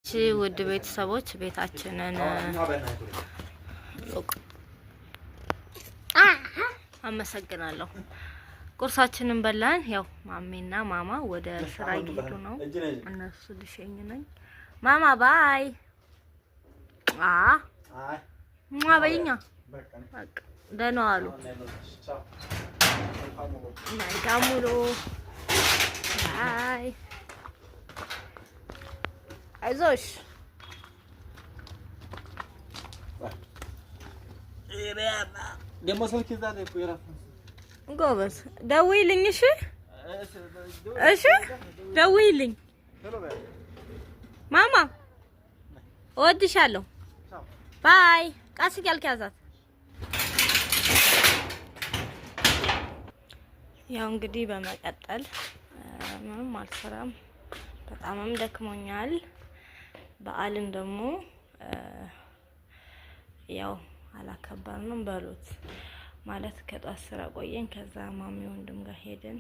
እሺ ውድ ቤተሰቦች ቤታችንን አመሰግናለሁ። ቁርሳችንን በላን። ያው ማሜና ማማ ወደ ስራ እየሄዱ ነው። እነሱ ልሸኝ ነኝ። ማማ bye አ ሟ በይኛ በቃ ደህና ዋሉ። መልካም ውሎ። Bye። አይዞሽ። ጎበዝ ደውይልኝ። እሺ እሺ፣ ደውይልኝ ማማ፣ እወድሻለሁ። Bye። ቀስ እያልክ ያዛት። ያው እንግዲህ በመቀጠል ምንም አልሰራም፣ በጣምም ደክሞኛል። በዓልን ደግሞ ያው አላከበርንም በሉት ማለት ከጧት ስራ ቆየን። ከዛ ማሚ ወንድም ጋር ሄድን፣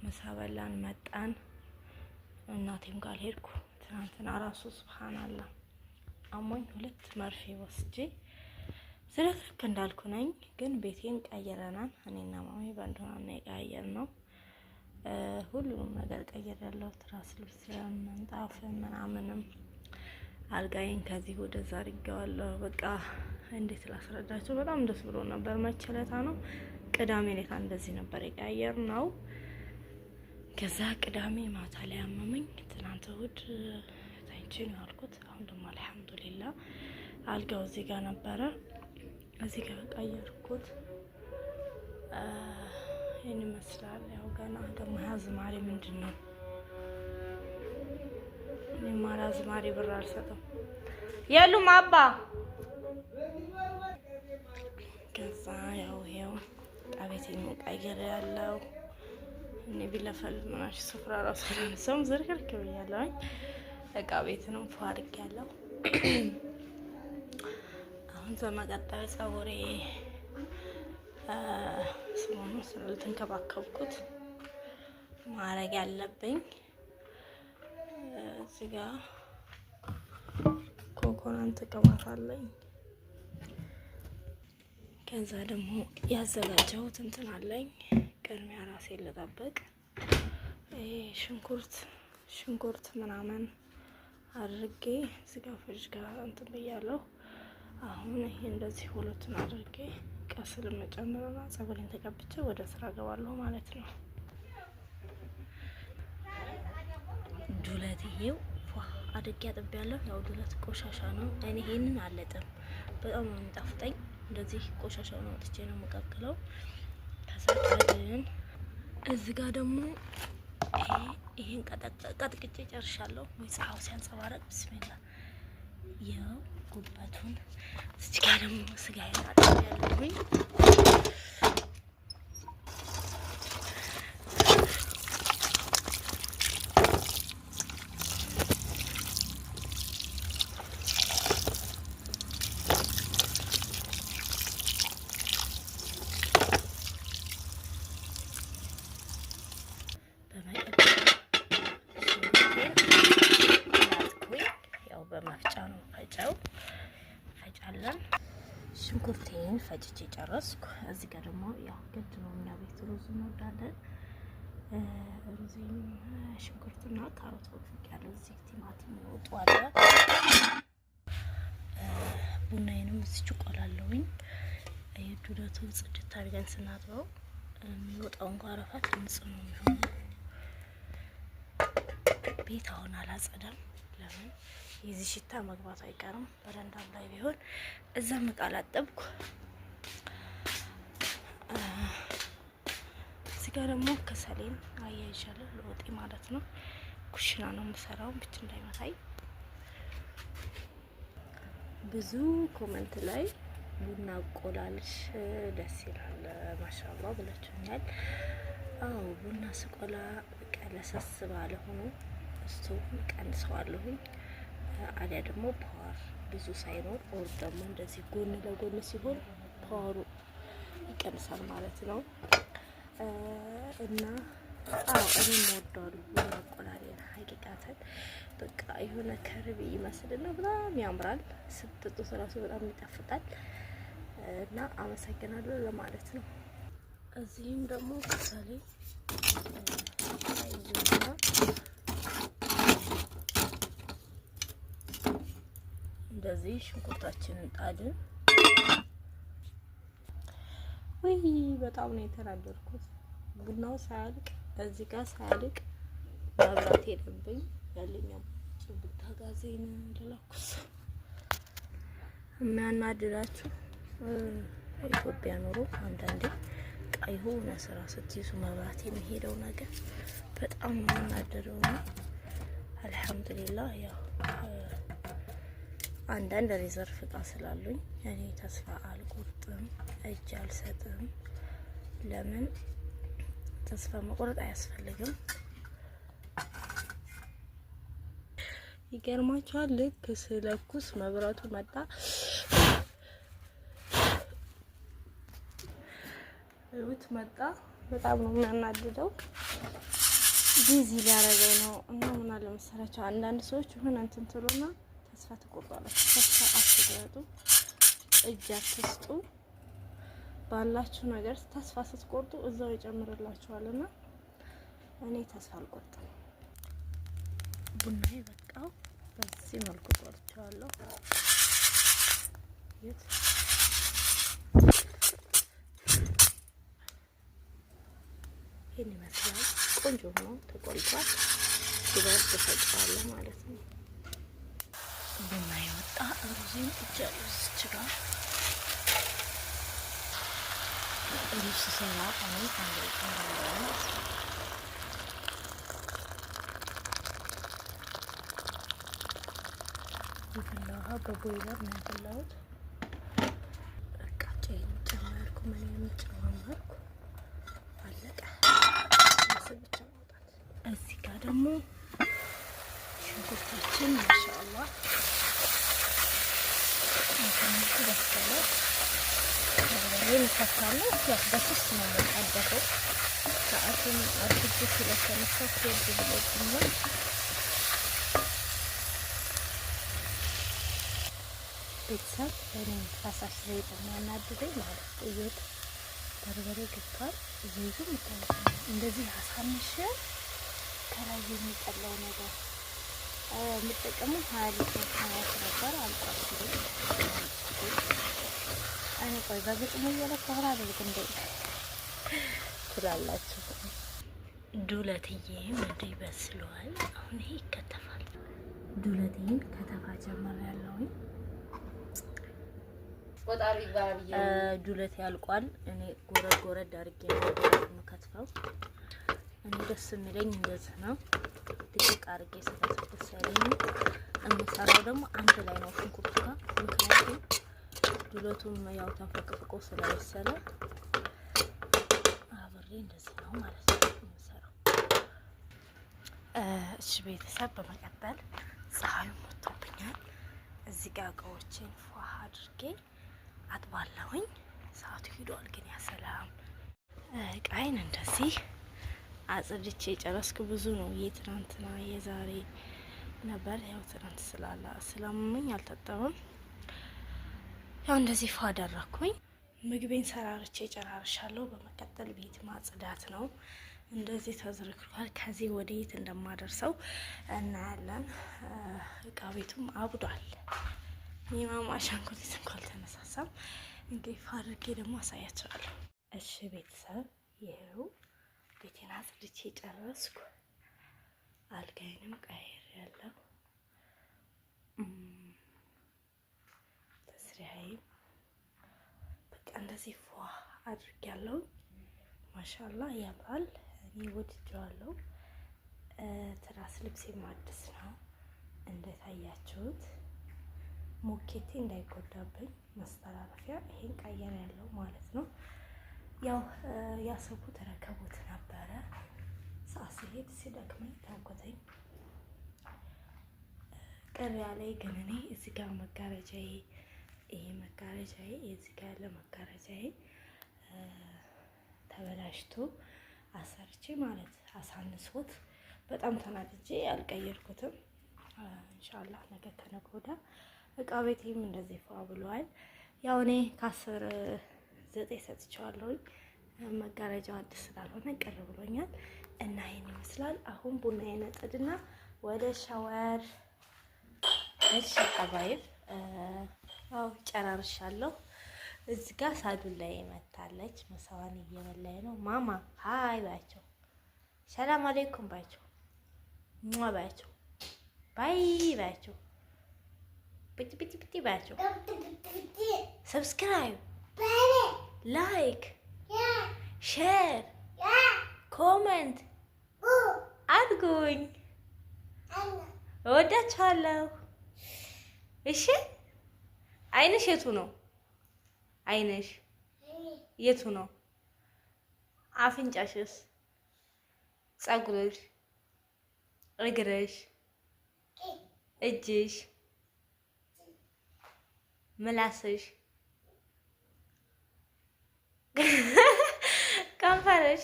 ምሳ በላን፣ መጣን። እናቴም ጋር ሄድኩ። ትናንትና ራሱ ሱብሃንአላህ አሞኝ ሁለት መርፌ ወስጄ ዝርክርክ እንዳልኩ ነኝ። ግን ቤቴን ቀይረናል። እኔና ማሚ በአንድ ሆነን ነው የቀያየርነው። ሁሉንም ነገር ቀይሬያለሁ። ትራስ ልብስ፣ ምንጣፍ ምናምንም አልጋዬን ከዚህ ወደዛ አድርጌዋለሁ። በቃ እንዴት ላስረዳቸው፣ በጣም ደስ ብሎ ነበር። መቸለታ ነው ቅዳሜ ዕለት እንደዚህ ነበር የቀያየርነው። ከዛ ቅዳሜ ማታ ላይ አመመኝ። ትናንት እሑድ ተኝቼ ነው ያልኩት። አሁን ደግሞ አልሐምዱሊላ አልጋው እዚህ ጋር ነበረ፣ እዚህ ጋር ቀየርኩት። ይህን ይመስላል። ያው ገና ደግሞ አዝማሪ ምንድን ነው? እኔማ ለአዝማሪ ብር አልሰጥም። የሉም አባ። ከዛ ያው ይኸው ዕቃ ቤቴን ቀይሬ ያለው እኔ ቢለፈልፍ ምናምን ስፍራ ራሱ አላነሳውም። ዝርክርክ ብያለሁኝ። ዕቃ ቤትንም ፏ አድርጌያለሁ። አሁን በመቀጠል ፀጉሬ ሰሞኑን ስላልተንከባከብኩት ማድረግ ያለብኝ እዚህ ጋ ኮኮናት ቅባት አለኝ። ከዛ ደግሞ ያዘጋጀሁት እንትን አለኝ። ቅድሚያ ራሴን ልጠብቅ። ይሄ ሽንኩርት ምናምን አድርጌ እዚህ ጋ ፍሪጅ ጋር እንትን ብያለሁ። አሁን ይሄ እንደዚህ ሁለቱን አድርጌ ቀስል መጨመርና ፀጉሬን ተቀብቼ ወደ ስራ ገባለሁ ማለት ነው። ዱለት ይሄው ፏ አድርጌ አጥቤያለሁ። ያው ዱለት ቆሻሻ ነው። እኔ ይሄንን አልለጥም፣ በጣም ነው የሚጣፍጠኝ። እንደዚህ ቆሻሻውን አውጥቼ ነው የምቀቅለው። ከዛ ቀድን እዚህ ጋር ደግሞ ይሄን ቀጥቅጬ ጨርሻለሁ። ወይ ፀሐዩ ሲያንጸባረቅ ብስሚላ። ያው ጉበቱን እዚህ ጋር ደግሞ ስጋዬን አጥቤያለሁኝ። በመቀጠል ሽንኩርቴን ላጥኩኝ። ያው በመፍጫ ነው ፈጨው ፈጫለን። ሽንኩርቴን ፈጭቼ ጨረስኩ። እዚህ ጋር ደግሞ ያው ግድ ነው እኛ ቤት ሩዝ እንወዳለን። ሩዝም ሽንኩርትና ካሮት ፈቅፍቅ ያለው እዚህ ቲማቲም ወጡ አለ። ቡናዬንም እዚች ቆላለሁኝ። ዱለቱ ጽድት አድርገን ስናጥበው የሚወጣውን አረፋት ንጹህ ነው የሚሆነው። ቤት አሁን አላጸዳም። ለምን የዚህ ሽታ መግባቱ አይቀርም። በረንዳም ላይ ቢሆን እዛም እቃ አላጠብኩ። እዚህ ጋር ደግሞ ከሰሌን አያይዣለሁ ለወጤ ማለት ነው። ኩሽና ነው የምሰራው ብቻ እንዳይመታኝ። ብዙ comment ላይ ቡና አቆላልሽ ደስ ይላል ማሻአላ ብላችሁኛል። አዎ ቡና ስቆላ በቃ ለሰስ ባለ ሆኖ ስቶቭ ቀንሰዋለሁኝ። አሊያ ደግሞ power ብዙ ሳይኖር or ደግሞ እንደዚህ ጎን ለጎን ሲሆን power ኡ ይቀንሳል ማለት ነው። እና አዎ እኔም እወደዋለሁ ቡና አቆላሌን ሀቂቃተን በቃ የሆነ ከርቤ ይመስልና በጣም ያምራል። ስትጠጡት እራሱ በጣም ይጣፍጣል። እና አመሰግናለሁ ለማለት ነው። እዚህም ደግሞ ከሰሌ እንደዚህ ሽንኩርታችንን ጣድን። ውይ በጣም ነው የተናደድኩት። ቡናው ሳያልቅ እዚህ ጋር ሳያልቅ መብራት ሄደብኝ። ያለኛው ቡታ ጋዜን ልለኩስ። የሚያናድዳችሁ ኢትዮጵያ ኑሮ አንዳንዴ በቃ የሆነ ስራ ስትይዙ መብራት የሚሄደው ነገር በጣም ነው የምናደደው። ነው አልሐምዱሊላህ ያው አንዳንድ reserve እቃ ስላሉኝ እኔ ተስፋ አልቆርጥም፣ እጅ አልሰጥም። ለምን ተስፋ መቁረጥ አያስፈልግም። ይገርማችኋል። ልክ ስለኩስ መብራቱ መጣ። እዩት መጣ። በጣም ነው የሚያናድደው። busy ሊያደርገኝ ነው እና ምን አለ መሰላችሁ አንዳንድ ሰዎች የሆነ እንትን ትሉና ተስፋ ትቆርጣላችሁ። ተስፋ አትቁረጡ፣ እጅ አትስጡ። ባላችሁ ነገር ተስፋ ስትቆርጡ እዛው ይጨምርላችኋልና እኔ ተስፋ አልቆርጥም። ቡናዬ በቃው። በዚህ መልኩ ቆርቼዋለሁ። የት ይህን ይመስላል። ቆንጆ ሆኖ ተቆልቷል። ሲበርድ እፈጨዋለሁ ማለት ነው። ቡና የወጣ ሩዝን እጃለሁ እዚች ጋር ሩዝ ስሰራ እኔ አንድ ጨምራለሁ። የፈላ ውሃ በቦይለር ነው ያፈላሁት። በቃ ጨይን ጨመርኩ፣ ምንም ጨማመርኩ፣ አለቀ። ብቻ ማውጣት። እዚህ ጋር ደግሞ ሽንኩርታችን ማሻአላህ ትንሹ በሰለ። በርበሬ እንከታለን። ያው በስስ ነው የምንጠበቀው። ሰዓቱን አርፍጄ ስለተነሳሁ ሄድ ብሎብኛል። ቤተሰብ እኔ ፈሳሽ ዘይት የሚያናድደኝ ማለት ነው። በርበሬ ገብቷል። ዘይቱም ይታያል። እንደዚህ አሳንሼ ከላይ የሚጠላው ነገር የምጠቀመው 20 ሊትር ሀያት ነበር። አልቋል። እኔ ቆይ በግጥሙ እየለካሁ አድርግ እንደ ትላላችሁ። ዱለትዬም እንዲህ በስሏል። አሁን ይሄ ይከተፋል። ዱለትዬን ከተፋ ጀመር ያለውኝ ዱለት ያልቋል። እኔ ጎረድ ጎረድ አድርጌ ነው የምከትፈው። እኔ ደስ የሚለኝ እንደዚህ ነው። ድቅቅ አድርጌ ስከትፍ ደስ ያለኝ። የምሰራው ደግሞ አንድ ላይ ነው ሽንኩርቱ ጋር፣ ምክንያቱም ዱለቱም ያው ተንፈቅፍቆ ስለበሰለ አብሬ እንደዚህ ነው ማለት ነው የምሰራው። እሺ ቤተሰብ፣ በመቀጠል ፀሐዩ ወጥቶብኛል። እዚህ ጋር እቃዎቼን ፏ አድርጌ አጥባለሁኝ። ሰዓቱ ሂዷል ግን ያሰላም እቃዬን እንደዚህ አጽድቼ ጨረስኩ። ብዙ ነው የትናንትና የዛሬ ነበር። ያው ትናንት ስላላ ስላመመኝ አልታጠበም። ያው እንደዚህ ፏ አደረኩኝ። ምግቤን ሰራርቼ ጨራርሻለሁ። በመቀጠል ቤት ማጽዳት ነው። እንደዚህ ተዝረክርኳል። ከዚህ ወደ የት እንደማደርሰው እናያለን። እቃ ቤቱም አብዷል። የማማ አሻንጉሊት እንኳን አልተነሳሳም። እንግዲህ ፋርጌ ደግሞ አሳያቸዋለሁ። እሺ ቤተሰብ ይኸው ቤቴን አጽድቼ ጨረስኩ። አልጋዬንም ቀይሬያለሁ። ተስሪያዬም በቃ እንደዚህ ፏ አድርጌያለሁ። ማሻላ ያምራል። እኔ ወድጄዋለሁ። ትራስ ልብሴም አዲስ ነው እንደታያችሁት። ሞኬቴ እንዳይጎዳብኝ ማስተላለፊያ ይሄን ቀየር ያለው ማለት ነው። ያው ያሰብኩት ረከቦት ነበረ። ሰዓት ሲሄድ ሲደክመኝ ተውኩትኝ። ቅር ያለኝ ግን እኔ እዚህ ጋር መጋረጃዬ ይሄ መጋረጃዬ እዚህ ጋር ያለ መጋረጃዬ ተበላሽቶ አሰርቼ ማለት አሳንሶት በጣም ተናድጄ አልቀየርኩትም። ኢንሻአላህ ነገ ከነገ ወዲያ እቃ ቤቴም እንደዚህ ፏ ብሏል። ያው እኔ ከ10 9 ሰጥቼዋለሁኝ። መጋረጃው አዲስ ስላልሆነ ቅር ብሎኛል እና ይሄን ይመስላል። አሁን ቡና የነጥድና ወደ ሻወር። እሺ حبايب፣ አው ጨራርሻለሁ። እዚህ ጋር ሳዱን ላይ መታለች። ምሳዋን እየበላኝ ነው። ማማ hi ባያቸው፣ ሰላም አለይኩም ባያቸው፣ ሟ ባያቸው፣ bye ባያቸው፣ ብጭ ብጭ ብጭ ባያቸው፣ subscribe፣ like፣ share፣ comment አድርጉኝ። እወዳችኋለሁ። እሺ አይንሽ የቱ ነው? አይንሽ የቱ ነው? አፍንጫሽስ? ፀጉርሽ? እግርሽ? እጅሽ? ምላስሽ? ከንፈርሽ?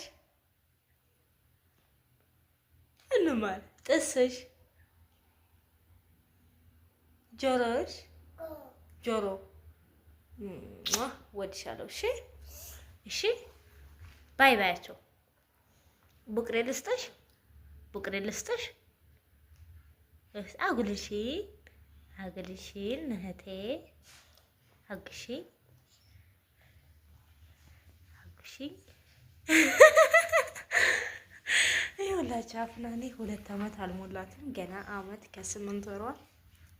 እንማል ጥስሽ? ጆሮሽ? ጆሮ ወድሻለሁ። እሺ እሺ፣ bye ባያቸው። ቡቅሬ ልስጥሽ፣ ቡቅሬ ልስጥሽ። አጉልሽን፣ አጉልሽን እህቴ፣ አጉሽኝ፣ አጉሽኝ። ይኸውላችሁ አፍናኔ 2 አመት አልሞላትም ገና አመት ከ8 ወሯ።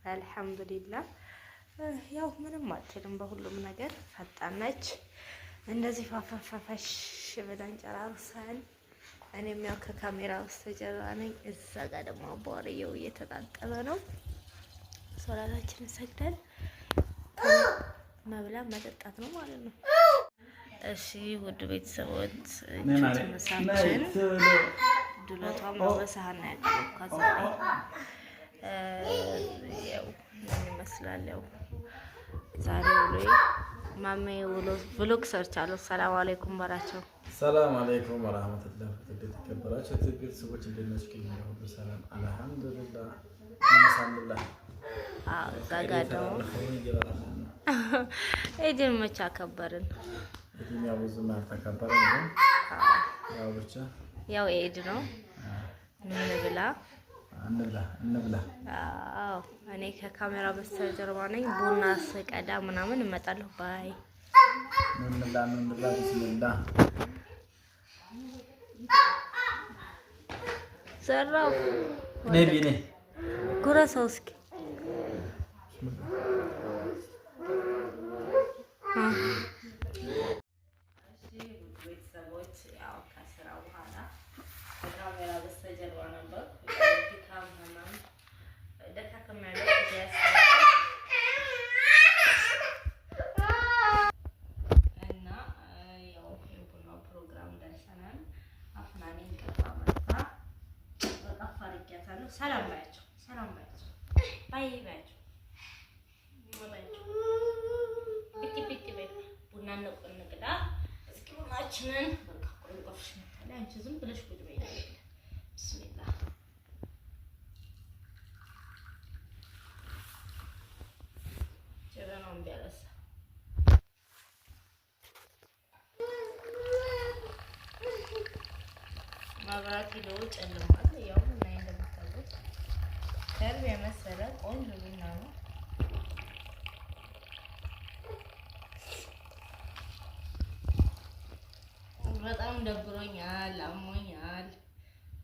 አልሐምዱሊላህ ያው ምንም አትልም፣ በሁሉም ነገር ፈጣን ነች። እንደዚህ ፋፋፋፋሽ ብለን ጨራርሰን እኔም ያው ከካሜራ በስተጀርባ ነኝ። እዛ ጋር ደግሞ አቧርየው እየተጣጠበ ነው። ሶላታችንን ሰግደን መብላት መጠጣት ነው ማለት ነው። እሺ ውድ ቤተሰቦች ምሳችን ዱለቷን በሰሃን ያቀረብኳት ዛሬ ያው ይመስላል። ያው ዛሬ ውሎዬ ማሜ ውሎ vlog ሰርቻለሁ። ሰላም አለይኩም በላቸው። ሰላም አለይኩም ወራህመቱላሂ ወበረካቱህ። ቤተሰቦች እንዴት ናችሁ? ከኛ ሁሉ ሰላም አልሐምዱሊላህ። እንሳምላ አዎ፣ እዛ ጋር ደግሞ ኢድን መቼ አከበርን? ኢድን ያው ብዙም አልተከበረም፣ ግን ያው ብቻ ያው ኢድ ነው። እንብላ እንብላ እንብላ። አዎ እኔ ከካሜራ በስተጀርባ ነኝ። ቡና ስቀዳ ምናምን እመጣለሁ። bye እንብላ እንብላ። ቢስሚላህ ዘራው ነቢ ነይ ጉረሰው እስኪ። ቤተሰቦች ያው ከስራ በኋላ ከካሜራ በስተጀርባ ነበር። ድካም ህመም ደካከም ያለው እና ያው የቡናው ፕሮግራም ደርሰናል። አፍናኔ እንቅልፍ መጣ። በቃ አድርጊያታለሁ። ሰላም ባያቸው፣ ሰላም ባያቸው፣ bye ባያቸው፣ ባያቸው። ብቲ ብቲ በይ። ቡና እንቅዳ እስኪ ቡናችንን። በቃ ቆይ ቆፍሽ መታለ። አንቺ ዝም ብለሽ ቁጭ በይ። ብስሚላህ ጀበናውን ቢያለሳ መብራት ሂዶ ጨልሟል። ያው ቡና እንደምታውቁት ከርብ የመሰለ ቆንጆ ቡና ነው። በጣም ደብሮኛል፣ አሞኛል።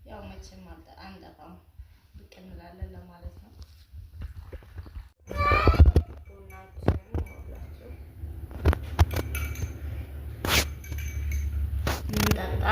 ያው መቼም አንጠፋም ብቅ እንላለን ለማለት ነው። ቡናችንን እንጠጣ።